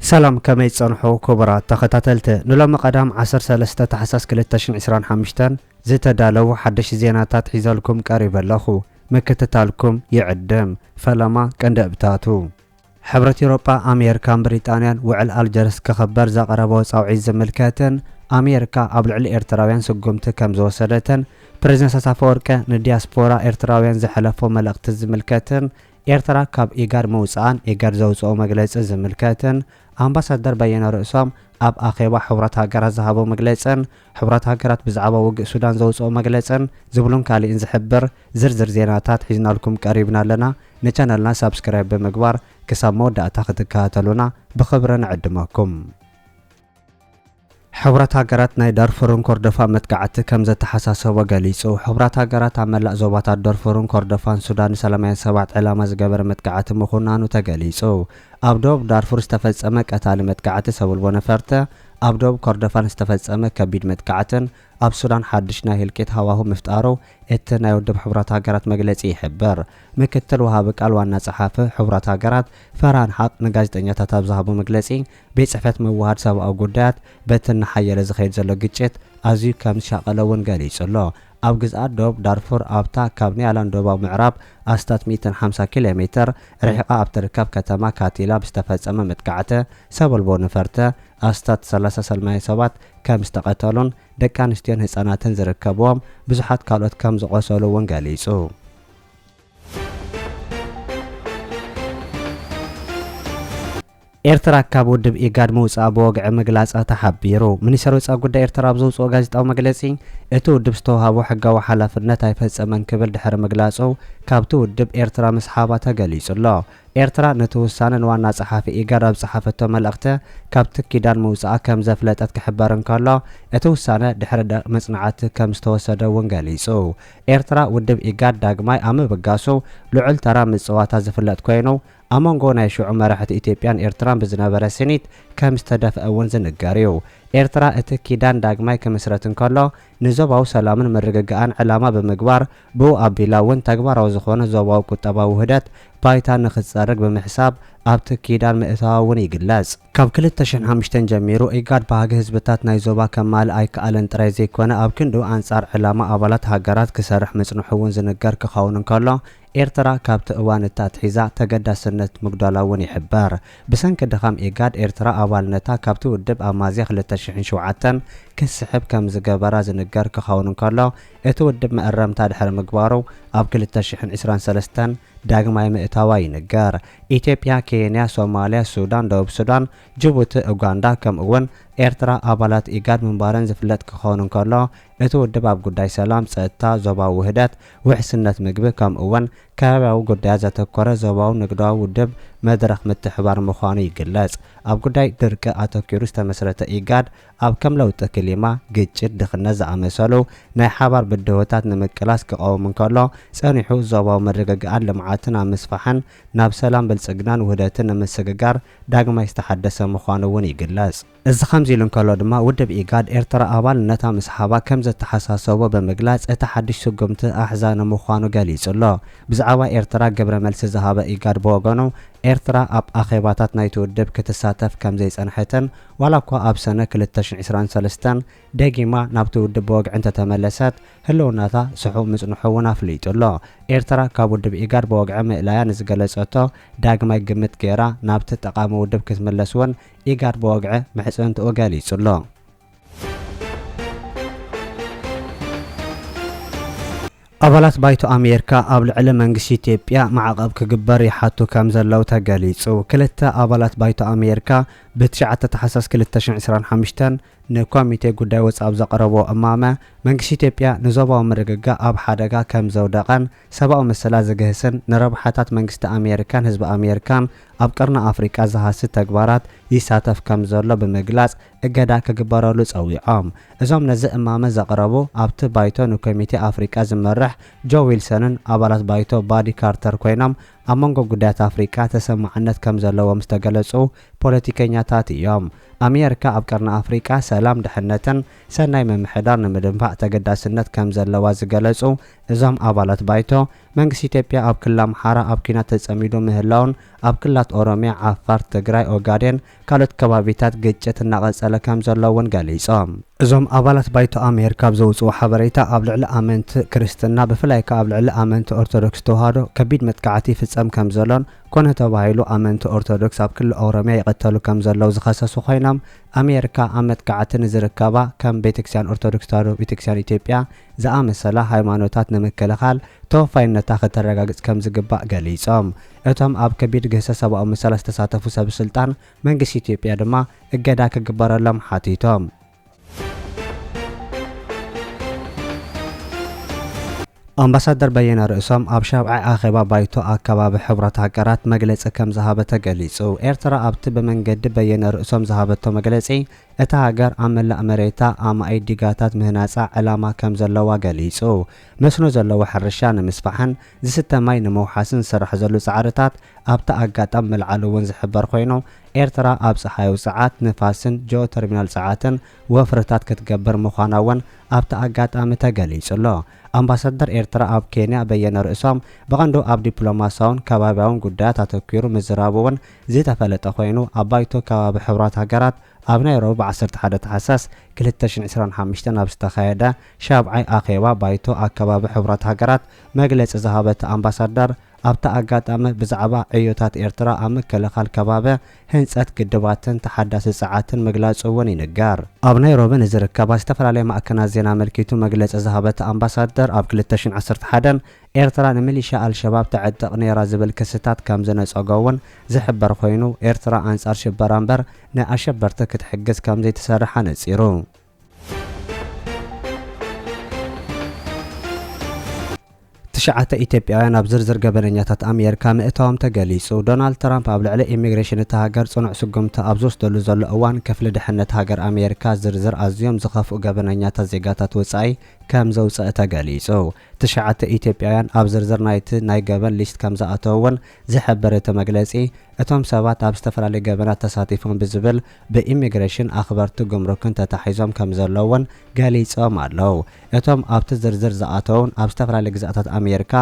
ሰላም፣ ከመይ ጸንሑ ክቡራት ተኸታተልቲ? ንሎሚ ቀዳም ዓሰርተ ሰለስተ ታሕሳስ ክልተ ሽሕን ዕስራን ሓሙሽተን ዝተዳለዉ ሓደሽ ዜናታት ሒዘልኩም ቀሪበ ኣለኹ። ምክትታልኩም ይዕድም። ፈለማ ቀንዲ እብታቱ። ሕብረት ኤውሮጳ፣ ኣሜሪካን ብሪጣንያን ውዕል ኣልጀርስ ክኽበር ዘቕረቦ ጻውዒት ዝምልከትን ኣሜሪካ ኣብ ልዕሊ ኤርትራውያን ስጉምቲ ከም ዝወሰደትን ፕሬዝደንት ኢሳያስ ኣፈወርቂ ንዲያስፖራ ኤርትራውያን ዘሕለፎ መልእኽቲ ዝምልከትን ኤርትራ ካብ ኢጋድ ምውጽኣን ኢጋድ ዘውጽኦ መግለጺ ዝምልከትን ኣምባሳደር በየነ ርእሶም ኣብ ኣኼባ ሕቡራት ሃገራት ዝሃቦ መግለጽን ሕቡራት ሃገራት ብዛዕባ ውግእ ሱዳን ዘውጽኦ መግለጽን ዝብሉን ካልእን ዝሕብር ዝርዝር ዜናታት ሒዝናልኩም ቀሪብና ኣለና። ንቻነልና ሳብስክራይብ ብምግባር ክሳብ መወዳእታ ክትከታተሉና ብኽብሪ ንዕድመኩም። ሕቡራት ሃገራት ናይ ዳርፉርን ኮርዶፋን መጥቃዕቲ ከም ዘተሓሳሰቦ ገሊጹ። ሕቡራት ሃገራት ኣብ መላእ ዞባታት ዳርፉርን ኮርዶፋን ሱዳን ንሰላማውያን ሰባት ዕላማ ዝገበረ መጥቃዕቲ ምኹናኑ ተገሊጹ። ኣብ ደቡብ ዳርፉር ዝተፈጸመ ቀታሊ መጥቃዕቲ ሰብ ኣልቦ ነፈርቲ፣ ኣብ ደቡብ ኮርዶፋን ዝተፈጸመ ከቢድ መጥቃዕትን ኣብ ሱዳን ሓድሽ ናይ ህልቂት ሃዋሁ ምፍጣሩ እቲ ናይ ውድብ ሕቡራት ሃገራት መግለጺ ይሕብር። ምክትል ወሃቢ ቃል ዋና ጸሓፊ ሕቡራት ሃገራት ፈርሃን ሓቅ ንጋዜጠኛታት ኣብ ዝሃቦ መግለጺ፣ ቤት ጽሕፈት ምውሃድ ሰብኣዊ ጉዳያት በቲ እናሓየለ ዝኸይድ ዘሎ ግጭት ኣዝዩ ከም ዝሻቐለ እውን ገሊጹ ኣሎ። ኣብ ግዝኣት ደቡብ ዳርፉር ኣብታ ካብ ኒያላን ደቡባዊ ምዕራብ ኣስታት ሚእትን ሓምሳ ኪሎ ሜትር ርሒቓ ኣብ ትርከብ ከተማ ካቲላ ብዝተፈጸመ መጥቃዕቲ ሰብ ኣልቦ ነፈርቲ ኣስታት ሰላሳ ሰላማውያን ሰባት ከም ዝተቐተሉን ደቂ ኣንስትዮን ህጻናትን ዝርከብዎም ብዙሓት ካልኦት ከም ዝቖሰሉ እውን ገሊጹ። ኤርትራ ካብ ውድብ ኢጋድ ምውጻኣ ብወግዒ ምግላጻ ተሓቢሩ። ሚኒስተር ወጻኢ ጉዳይ ኤርትራ ኣብ ዘውጽኦ ጋዜጣዊ መግለጺ፣ እቲ ውድብ ዝተዋህቦ ሕጋዊ ሓላፍነት ኣይፈጸመን ክብል ድሕሪ ምግላጹ፣ ካብቲ ውድብ ኤርትራ ምስሓባ ተገሊጹ ኣሎ። ኤርትራ ነቲ ውሳነ ንዋና ጸሓፊ ኢጋድ ኣብ ዝጸሓፈቶ መልእኽቲ፣ ካብቲ ኪዳን ምውጻኣ ከም ዘፍለጠት ክሕበር እንከሎ፣ እቲ ውሳነ ድሕሪ ደቂቕ መጽናዕቲ ከም ዝተወሰደ እውን ገሊጹ። ኤርትራ ውድብ ኢጋድ ዳግማይ ኣብ ምብጋሱ ልዑል ተራ ምጽዋታ ዝፍለጥ ኮይኑ፣ ኣብ መንጎ ናይ ሽዑ መራሕቲ ኢትዮጵያን ኤርትራን ብዝነበረ ስኒት ከም ዝተደፍአ እውን ዝንገር እዩ። ኤርትራ እቲ ኪዳን ዳግማይ ክምስረት እንከሎ፣ ንዞባዊ ሰላምን ምርግጋእን ዕላማ ብምግባር፣ ብኡ ኣቢላ እውን ተግባራዊ ዝኾነ ዞባዊ ቁጠባዊ ውህደት ባይታ ንኽትጸርግ ብምሕሳብ ኣብቲ ኪዳን ምእታዋ እውን ይግለጽ። ካብ ክልተ ሽሕን ሓሙሽተን ጀሚሩ ኢጋድ ባህጊ ህዝብታት ናይ ዞባ ከማልእ ኣይከኣለን ጥራይ ዘይኮነ፣ ኣብ ክንድኡ ኣንጻር ዕላማ ኣባላት ሃገራት ክሰርሕ ምጽንሑ እውን ዝንገር ክኸውን እንከሎ፣ ኤርትራ ካብቲ እዋን እቲ ኣትሒዛ ተገዳስነት ምጉዳላ እውን ይሕበር። ብሰንኪ ድኻም ኢጋድ፣ ኤርትራ ኣባልነታ ካብቲ ውድብ ኣብ ሚያዝያ ክልተ ሽሕን ሸውዓተን ክስሕብ ከም ዝገበራ ዝንገር ክኸውን እንከሎ፣ እቲ ውድብ መእረምታ ድሕሪ ምግባሩ ኣብ ክልተ ሽሕን ዕስራን ሰለስተን ዳግማይ ምእታዋ ይንገር። ኢትዮጵያ፣ ኬንያ፣ ሶማልያ፣ ሱዳን፣ ደቡብ ሱዳን፣ ጅቡቲ፣ ኡጋንዳ፣ ከምኡ እውን ኤርትራ ኣባላት ኢጋድ ምንባረን ዝፍለጥ ክኸውን እንከሎ፣ እቲ ውድብ ኣብ ጉዳይ ሰላም፣ ጸጥታ፣ ዞባዊ ውህደት፣ ውሕስነት ምግቢ፣ ከምኡ እውን ከባብያዊ ጉዳያት ዘተኮረ ዞባዊ ንግዳዊ ውድብ መድረኽ ምትሕባር ምዃኑ ይግለጽ። ኣብ ጉዳይ ድርቂ ኣተኲሩ ዝተመስረተ ኢጋድ፣ ኣብ ከም ለውጢ ክሊማ፣ ግጭት፣ ድኽነት ዝኣመሰሉ ናይ ሓባር ብድሆታት ንምቅላስ ክቐውም እንከሎ፣ ጸኒሑ ዞባዊ ምርግጋእን ልምዓትን ኣብ ምስፋሕን ናብ ሰላም፣ ብልጽግናን ውህደትን ንምስግጋር ዳግማይ ዝተሓደሰ ምዃኑ እውን ይግለጽ። እዚ ከምዚ ኢሉ እንከሎ ድማ፣ ውድብ ኢጋድ ኤርትራ ኣባልነታ ምስሓባ ከም ዘተሓሳሰቦ ብምግላጽ፣ እቲ ሓድሽ ስጉምቲ ኣሕዛኒ ምዃኑ ገሊጹ ኣሎ። ብዛዕባ ኤርትራ ግብረ መልሲ ዝሃበ ኢጋድ ብወገኑ፣ ኤርትራ ኣብ ኣኼባታት ናይቲ ውድብ ክትሳተፍ ከም ዘይጸንሐትን፣ ዋላ እኳ ኣብ ሰነ ክልተ ሽሕን ዕስራን ሰለስተን ደጊማ ናብቲ ውድብ ብወግዒ እንተተመለሰት፣ ህልውናታ ስሑው ምጽንሑ እውን ኣፍሊጡ ኣሎ። ኤርትራ ካብ ውድብ ኢጋድ ብወግዒ ምእላያ ንዝገለጸቶ ዳግማይ ግምት ገይራ ናብቲ ጠቓሚ ውድብ ክትምለስ እውን ኢጋድ ብወግዒ ምሕጽንትኡ ገሊጹ ኣሎ። ኣባላት ባይቶ ኣሜሪካ ኣብ ልዕሊ መንግስቲ ኢትዮጵያ ማዕቐብ ክግበር ይሓቱ ከም ዘለዉ ተገሊጹ። ክልተ ኣባላት ባይቶ ኣሜሪካ ብትሽዓተ ታሕሳስ ክልተ ሽሕን ዕስራን ሓሙሽተን ንኮሚቴ ጉዳይ ወጻኢ ኣብ ዘቕረቦ እማመ፣ መንግስቲ ኢትዮጵያ ንዞባዊ ምርግጋእ ኣብ ሓደጋ ከም ዘውደቐን ሰብኣዊ መሰላት ዝግህስን ንረብሓታት መንግስቲ ኣሜሪካን ህዝቢ ኣሜሪካን ኣብ ቀርኒ ኣፍሪቃ ዝሃሲ ተግባራት ይሳተፍ ከም ዘሎ ብምግላጽ፣ እገዳ ክግበረሉ ጸዊዖም። እዞም ነዚ እማመ ዘቕረቡ፣ ኣብቲ ባይቶ ንኮሚቴ ኣፍሪቃ ዝመርሕ ጆ ዊልሰንን ኣባላት ባይቶ ባዲ ካርተር ኮይኖም፣ ኣብ መንጎ ጉዳያት ኣፍሪቃ ተሰማዕነት ከም ዘለዎም ዝተገለጹ ፖለቲከኛታት እዮም። ኣሜሪካ ኣብ ቀርኒ ኣፍሪቃ ሰላም፣ ድሕነትን ሰናይ ምምሕዳር ንምድንፋዕ ተገዳስነት ከም ዘለዋ ዝገለጹ እዞም ኣባላት ባይቶ፣ መንግስቲ ኢትዮጵያ ኣብ ክልል ኣምሓራ ኣብ ኲናት ተጸሚዱ ምህላውን ኣብ ክልላት ኦሮሚያ፣ ዓፋር፣ ትግራይ፣ ኦጋዴን ካልኦት ከባቢታት ግጭት እናቐጸለ ከም ዘሎ እውን ገሊጾም። እዞም ኣባላት ባይቶ ኣሜሪካ ኣብ ዘውፅዎ ሓበሬታ፣ ኣብ ልዕሊ ኣመንቲ ክርስትና፣ ብፍላይ ከኣ ኣብ ልዕሊ ኣመንቲ ኦርቶዶክስ ተዋህዶ ከቢድ መጥቃዕቲ ይፍጸም ከም ዘሎን፣ ኮነ ተባሂሉ ኣመንቲ ኦርቶዶክስ ኣብ ክልል ኦሮሚያ ይቕተሉ ከም ዘለዉ ዝኸሰሱ ኮይኖም፣ ኣሜሪካ ኣብ መጥቃዕቲ ንዝርከባ ከም ቤተክርስትያን ኦርቶዶክስ ተዋህዶ ቤተክርስትያን ኢትዮጵያ ዝኣመሰላ ሃይማኖታት ንምክልኻል ተወፋይነታ ክተረጋግጽ ከም ዝግባእ ገሊጾም። እቶም ኣብ ከቢድ ግህሰት ሰብኣዊ መሰላት ዝተሳተፉ ሰብ ስልጣን መንግስቲ ኢትዮጵያ ድማ እገዳ ክግበረሎም ሓቲቶም። ኣምባሳደር በየነ ርእሶም ኣብ ሻብዓይ ኣኼባ ባይቶ ኣከባቢ ሕቡራት ሃገራት መግለጺ ከም ዝሃበ ተገሊጹ። ኤርትራ ኣብቲ ብመንገዲ በየነ ርእሶም ዝሃበቶ መግለጺ፣ እታ ሃገር ኣብ መላእ መሬታ ኣማኢት ዲጋታት ምህናጻ ዕላማ ከም ዘለዋ ገሊጹ። መስኖ ዘለዎ ሕርሻ ንምስፋሕን ዝስተ ማይ ንምውሓስን ዝስራሕ ዘሎ ጻዕርታት ኣብቲ ኣጋጣሚ ምልዓሉ እውን ዝሕበር ኮይኑ፣ ኤርትራ ኣብ ጸሓያዊ ጸዓት፣ ንፋስን ጂኦተርሚናል ጸዓትን ወፍርታት ክትገብር ምዃና እውን ኣብቲ ኣጋጣሚ ተገሊጹ ኣሎ። ኣምባሳደር ኤርትራ ኣብ ኬንያ በየነ ርእሶም፣ ብቐንዱ ኣብ ዲፕሎማስያውን ከባብያውን ጉዳያት ኣተኲሩ ምዝራቡ እውን ዝተፈለጠ ኮይኑ፣ ኣብ ባይቶ ከባቢ ሕቡራት ሃገራት ኣብ ናይሮቢ ብ ዓሰርተ ሓደ ታሕሳስ ክልተ ሽሕን ዕስራን ሓሙሽተን ኣብ ዝተኻየደ ሻብዓይ ኣኼባ ባይቶ ኣከባቢ ሕቡራት ሃገራት መግለጺ ዝሃበ እቲ ኣምባሳደር፣ ኣብቲ ኣጋጣሚ ብዛዕባ ዕዮታት ኤርትራ ኣብ ምክልኻል ከባቢ፣ ህንጸት ግድባትን ተሓዳሲ ጸዓትን ምግላጹ እውን ይንገር። ኣብ ናይሮቢ ንዝርከባ ዝተፈላለያ ማዕከናት ዜና ኣመልኪቱ መግለጺ ዝሃበ እቲ ኣምባሳደር፣ ኣብ ክልተ ሽሕን ዓሰርተ ሓደን ኤርትራ ንሚሊሻ ኣልሸባብ ተዕጥቕ ነይራ ዝብል ክስታት ከም ዝነጸጎ እውን ዝሕበር ኮይኑ፣ ኤርትራ ኣንጻር ሽበራ እምበር ንኣሸበርቲ ክትሕግዝ ከም ዘይትሰርሕ ኣነጺሩ። ትሽዓተ ኢትዮጵያውያን ኣብ ዝርዝር ገበነኛታት ኣሜሪካ ምእታዎም ተገሊጹ። ዶናልድ ትራምፕ ኣብ ልዕሊ ኢሚግሬሽን እታ ሃገር ጽኑዕ ስጉምቲ ኣብ ዝወስደሉ ዘሎ እዋን፣ ክፍሊ ድሕነት ሃገር ኣሜሪካ ዝርዝር ኣዝዮም ዝኸፍኡ ገበነኛታት ዜጋታት ወጻኢ ከም ዘውጽአ ተገሊጹ። ትሽዓተ ኢትዮጵያውያን ኣብ ዝርዝር ናይቲ ናይ ገበን ሊስት ከም ዝኣተዉ እውን ዝሕብር እቲ መግለጺ፣ እቶም ሰባት ኣብ ዝተፈላለዩ ገበናት ተሳቲፎም ብዝብል ብኢሚግሬሽን ኣኽበርቲ ጉምሩክን ተታሒዞም ከም ዘለዉን ገሊጾም ኣለዉ። እቶም ኣብቲ ዝርዝር ዝኣተዉን ኣብ ዝተፈላለዩ ግዝኣታት ኣሜሪካ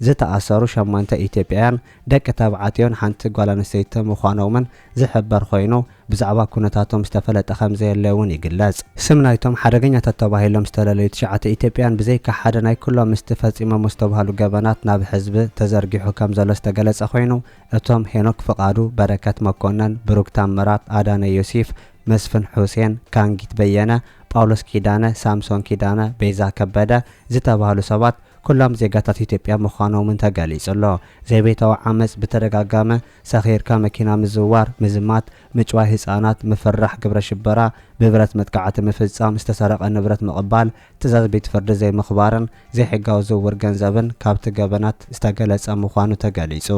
ዝተኣሰሩ ሸሞንተ ኢትዮጵያውያን ደቂ ተባዕትዮን ሓንቲ ጓል ኣንስተይቲ ምዃኖምን ዝሕበር ኮይኑ፣ ብዛዕባ ኩነታቶም ዝተፈለጠ ከም ዘየለ እውን ይግለጽ። ስም ናይቶም ሓደገኛታት ተባሂሎም ዝተለለዩ ትሽዓተ ኢትዮጵያውያን ብዘይካ ሓደ ናይ ኩሎም ምስቲ ፈጺሞም ዝተባህሉ ገበናት ናብ ህዝቢ ተዘርጊሑ ከም ዘሎ ዝተገለጸ ኮይኑ፣ እቶም ሄኖክ ፍቓዱ፣ በረከት መኮነን፣ ብሩክ ታምራት፣ ኣዳነ ዮሲፍ፣ መስፍን ሑሴን፣ ካንጊት በየነ፣ ጳውሎስ ኪዳነ፣ ሳምሶን ኪዳነ፣ ቤዛ ከበደ ዝተባህሉ ሰባት ኩሎም ዜጋታት ኢትዮጵያ ምዃኖምን ተገሊጹ ኣሎ። ዘይቤታዊ ዓመጽ፣ ብተደጋጋሚ ሰኺርካ መኪና ምዝዋር፣ ምዝማት፣ ምጭዋይ ህጻናት፣ ምፍራሕ ግብረ ሽበራ፣ ብብረት መጥቃዕቲ ምፍጻም፣ ዝተሰረቐ ንብረት ምቕባል፣ ትእዛዝ ቤት ፍርዲ ዘይምኽባርን ዘይሕጋዊ ዝውውር ገንዘብን ካብቲ ገበናት ዝተገለጸ ምዃኑ ተገሊጹ።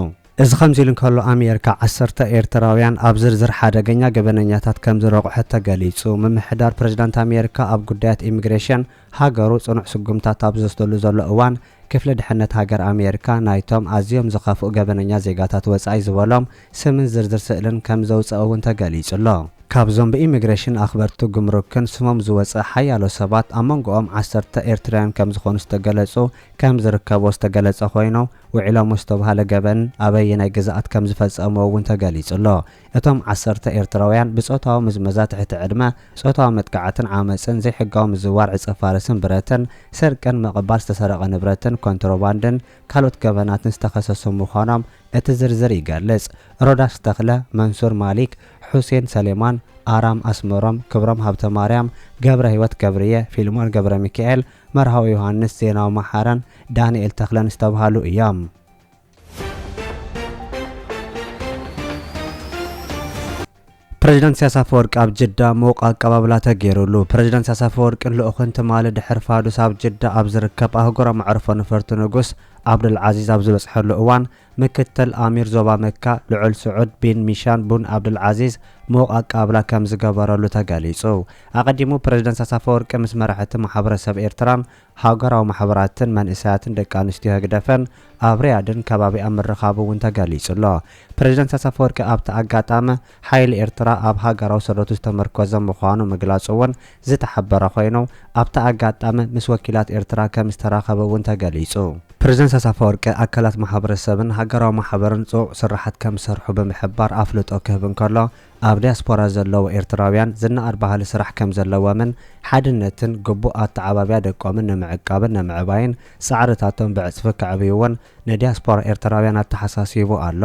እዚ ከምዚ ኢሉ እንከሎ፣ ኣሜሪካ ዓሰርተ ኤርትራውያን ኣብ ዝርዝር ሓደገኛ ገበነኛታት ከም ዝረቑሐት ተገሊጹ። ምምሕዳር ፕሬዚዳንት ኣሜሪካ ኣብ ጉዳያት ኢሚግሬሽን ሃገሩ ጽኑዕ ስጉምታት ኣብ ዝወስደሉ ዘሎ እዋን፣ ክፍሊ ድሕነት ሃገር ኣሜሪካ ናይቶም ኣዝዮም ዝኸፍኡ ገበነኛ ዜጋታት ወጻኢ ዝበሎም ስምን ዝርዝር ስእልን ከም ዘውጽአ እውን ተገሊጹ ኣሎ። ካብዞም ብኢሚግሬሽን ኣኽበርቲ ጉምሩክን ስሞም ዝወጸ ሓያሎ ሰባት፣ ኣብ መንጎኦም ዓሰርተ ኤርትራውያን ከም ዝኾኑ ዝተገለጹ፣ ከም ዝርከቦ ዝተገለጸ ኮይኑ፣ ውዒሎም ዝተባህለ ገበን ኣበየናይ ግዝኣት ከም ዝፈጸምዎ እውን ተገሊጹ ኣሎ። እቶም ዓሰርተ ኤርትራውያን ብጾታዊ ምዝመዛ ትሕቲ ዕድመ፣ ጾታዊ መጥቃዕትን ዓመጽን፣ ዘይሕጋዊ ምዝዋር ዕጸ ፋርስን ብረትን፣ ስርቅን ምቕባል ዝተሰረቐ ንብረትን ኮንትሮባንድን ካልኦት ገበናትን ዝተኸሰሱ ምዃኖም እቲ ዝርዝር ይገልጽ። ሮዳስ ተኽለ፣ መንሱር ማሊክ፣ ሑሴን ሰሌማን፣ ኣራም ኣስመሮም፣ ክብሮም ሃብተማርያም፣ ገብረ ህይወት ገብርየ፣ ፊልሞን ገብረ ሚካኤል፣ መርሃዊ ዮሃንስ፣ ዜናዊ መሓረን ዳንኤል ተኽለን ዝተባህሉ እዮም። ፕሬዚዳንት ኢሳያስ ኣፈወርቂ ኣብ ጅዳ ምዉቕ ኣቀባብላ ተገይሩሉ። ፕሬዚዳንት ኢሳያስ ኣፈወርቅን ልኡኽን ትማሊ ድሕሪ ፋዱስ ኣብ ጅዳ ኣብ ዝርከብ ኣህጉራዊ መዕርፎ ነፈርቲ ንጉስ ዓብዱልዓዚዝ ኣብ ዝበጽሐሉ እዋን፣ ምክትል ኣሚር ዞባ መካ ልዑል ስዑድ ቢን ሚሻን ቡን ኣብዱልዓዚዝ ምዉቕ ኣቀባብላ ከም ዝገበረሉ ተገሊጹ። ኣቐዲሙ ፕረዚደንት ኢሳያስ ኣፈወርቂ ምስ መራሕቲ ማሕበረሰብ ኤርትራን ሃገራዊ ማሕበራትን መንእሰያትን ደቂ ኣንስትዮ ህግደፍን ኣብ ሪያድን ከባቢኣ ምርኻቡ እውን ተገሊጹ ኣሎ። ፕረዚደንት ኢሳያስ ኣፈወርቂ ኣብቲ ኣጋጣሚ ሓይሊ ኤርትራ ኣብ ሃገራዊ ሰለቱ ዝተመርኮዘ ምዃኑ ምግላጹ እውን ዝተሓበረ ኮይኑ ኣብቲ ኣጋጣሚ ምስ ወኪላት ኤርትራ ከም ዝተራኸበ እውን ተገሊጹ። ፕረዚደንት ኢሳያስ ኣፈወርቂ ኣካላት ማሕበረሰብን ሃገራዊ ማሕበርን ጽዑቕ ስራሓት ከም ዝሰርሑ ብምሕባር ኣፍልጦ ክህብ እንከሎ ኣብ ዲያስፖራ ዘለዉ ኤርትራውያን ዝነኣድ ባህሊ ስራሕ ከም ዘለዎምን ሓድነትን ግቡእ ኣተዓባብያ ደቆምን ንምዕቃብን ንምዕባይን ጻዕርታቶም ብዕጽፊ ከዕብዩ እውን ንዲያስፖራ ኤርትራውያን ኣተሓሳሲቡ ኣሎ።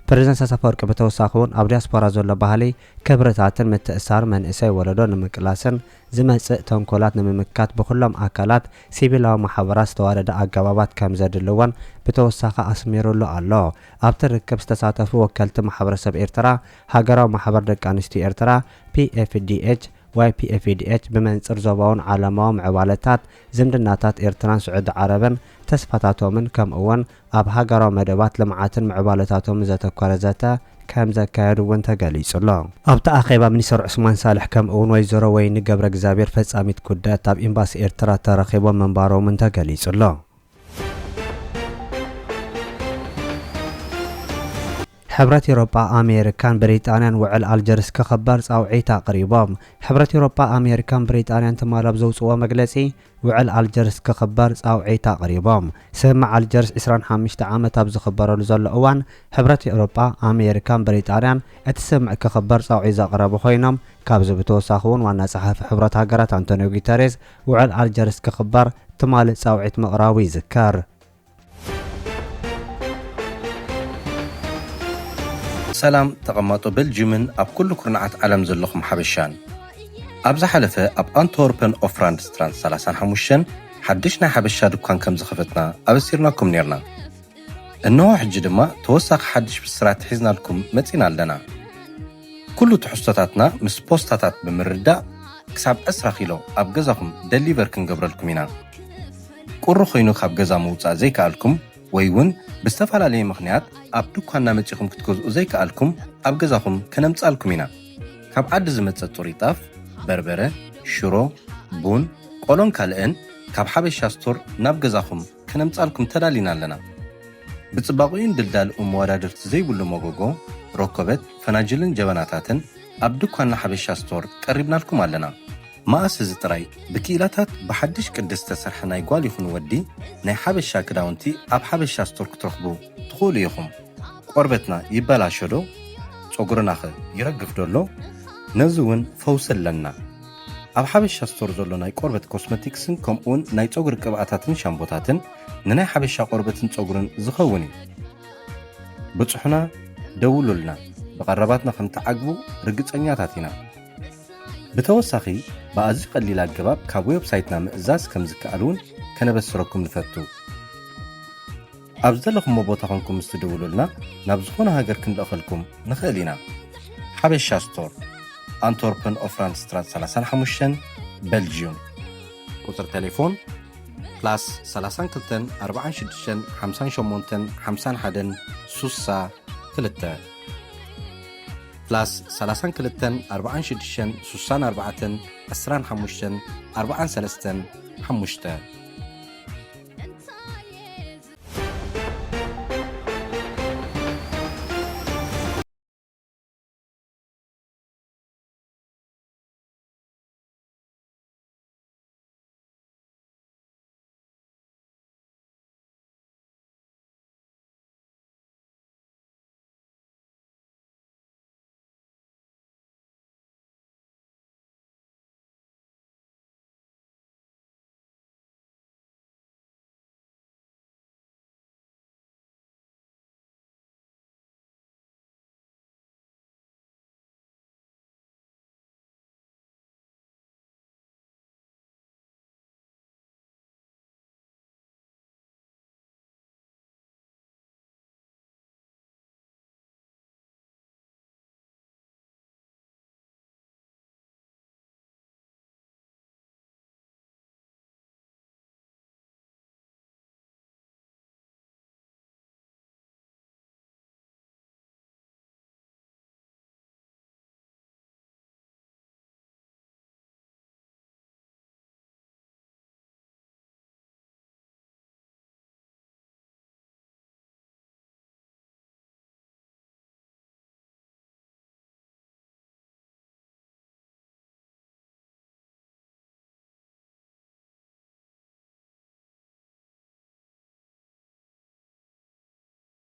ፕረዚደንት ኢሳያስ ኣፈወርቂ ብተወሳኺ እውን ኣብ ዲያስፖራ ዘሎ ባህሊ ክብርታትን ምትእሳር መንእሰይ ወለዶ ንምቅላስን ዝመጽእ ተንኮላት ንምምካት ብኩሎም ኣካላት ሲቪላዊ ማሕበራት ዝተዋደደ ኣገባባት ከም ዘድሊ እውን ብተወሳኺ ኣስሚሩሉ ኣሎ። ኣብቲ ርክብ ዝተሳተፉ ወከልቲ ማሕበረሰብ ኤርትራ፣ ሃገራዊ ማሕበር ደቂ ኣንስትዮ ኤርትራ፣ ፒኤፍዲኤች፣ ዋይፒኤፍዲኤች ብመንጽር ዞባውን ዓለማዊ ምዕባለታት ዝምድናታት ኤርትራን ስዑዲ ዓረብን ተስፋታቶምን ከምኡ እውን ኣብ ሃገራዊ መደባት ልምዓትን ምዕባለታቶምን ዘተኮረ ዘተ ከም ዘካየዱ እውን ተገሊጹ ኣሎ። ኣብቲ ኣኼባ ሚኒስተር ዑስማን ሳልሕ ከምኡ እውን ወይዘሮ ወይኒ ገብረ እግዚኣብሔር ፈጻሚት ጉዳያት ኣብ ኤምባሲ ኤርትራ ተረኺቦም ምንባሮምን ተገሊጹ ኣሎ። ሕብረት ኤውሮጳ፣ ኣሜሪካን ብሪጣንያን ውዕል ኣልጀርስ ክኽበር ጻውዒት ኣቕሪቦም። ሕብረት ኤውሮጳ፣ ኣሜሪካን ብሪጣንያን ትማል ኣብ ዘውጽእዎ መግለጺ፣ ውዕል ኣልጀርስ ክኽበር ጻውዒት ኣቕሪቦም። ስምምዕ ኣልጀርስ ዕስራን ሓሙሽተ ዓመት ኣብ ዝኽበረሉ ዘሎ እዋን፣ ሕብረት ኤውሮጳ፣ ኣሜሪካን ብሪጣንያን እቲ ስምምዕ ክኽበር ጻውዒት ዘቕረቡ ኮይኖም፣ ካብዚ ብተወሳኺ እውን ዋና ጸሓፊ ሕብረት ሃገራት ኣንቶኒዮ ጉተሬዝ ውዕል ኣልጀርስ ክኽበር ትማሊ ጻውዒት ምቕራቡ ይዝከር። ሰላም ተቐማጦ ቤልጅዩምን ኣብ ኩሉ ኩርናዓት ዓለም ዘለኹም ሓበሻን። ኣብ ዝሓለፈ ኣብ ኣንትወርፐን ኦፍራንድስትራንድ ሰላሳን ሓሙሽተን ሓድሽ ናይ ሓበሻ ድኳን ከም ዝኸፈትና ኣበሲርናኩም ኔርና። እነሆ ሕጂ ድማ ተወሳኺ ሓድሽ ብስራት ሒዝናልኩም መጺና ኣለና። ኩሉ ትሕዝቶታትና ምስ ፖስታታት ብምርዳእ ክሳብ ዕስራ ኪሎ ኣብ ገዛኹም ደሊቨር ክንገብረልኩም ኢና። ቁሪ ኮይኑ ካብ ገዛ ምውጻእ ዘይከኣልኩም ወይ እውን ብዝተፈላለየ ምኽንያት ኣብ ድኳንና መጺኹም ክትገዝኡ ዘይከኣልኩም ኣብ ገዛኹም ከነምጻልኩም ኢና። ካብ ዓዲ ዝመጸ ጥሩይ ጣፍ፣ በርበረ፣ ሽሮ፣ ቡን፣ ቆሎን ካልእን ካብ ሓበሻ ስቶር ናብ ገዛኹም ከነምጻልኩም ተዳሊና ኣለና። ብጽባቕኡን ድልዳልኡን መወዳድርቲ ዘይብሉ መጎጎ፣ ረኮበት፣ ፈናጅልን ጀበናታትን ኣብ ድኳንና ሓበሻ ስቶር ቀሪብናልኩም ኣለና። መኣስ እዚ ጥራይ ብክኢላታት ብሓድሽ ቅዲ ዝተሰርሐ ናይ ጓል ይኹን ወዲ ናይ ሓበሻ ክዳውንቲ ኣብ ሓበሻ ስቶር ክትረኽቡ ትኽእሉ ኢኹም። ቆርበትና ይበላሾ ዶ? ጸጉርናኸ ይረግፍ ዶ ኣሎ? ነዚ እውን ፈውሲ ኣለና። ኣብ ሓበሻ ስቶር ዘሎ ናይ ቆርበት ኮስመቲክስን ከምኡውን ናይ ጸጉሪ ቅብኣታትን ሻምቦታትን ንናይ ሓበሻ ቆርበትን ጸጉርን ዝኸውን እዩ። ብጽሑና፣ ደውሉልና። ብቐረባትና ከም ትዓግቡ ርግጸኛታት ኢና። ብተወሳኺ ብኣዝዩ ቀሊል ኣገባብ ካብ ዌብሳይትና ምእዛዝ ከም ዝከኣል እውን ከነበስረኩም ንፈቱ። ኣብ ዝደለኹሞ ቦታ ኾንኩም ምስ ትድውሉልና ናብ ዝኾነ ሃገር ክንልእኸልኩም ንኽእል ኢና። ሓበሻ ስቶር፣ ኣንትወርፕን ኦፍራንድ ስትራት ሰላሳን ሓሙሽተን፣ ቤልጅዩም። ቁጽሪ ቴሌፎን ፕላስ ሰላሳን ክልተን ኣርባዓን ሽዱሽተን ሓምሳን ሸሞንተን ሓምሳን ሓደን ሱሳ ክልተ። ፕላስ ሰላሳን ክልተን ኣርባዓን ሽዱሽተን ሱሳን ኣርባዕተን ዕስራን ሓሙሽተን ኣርባዓን ሰለስተን ሓሙሽተ።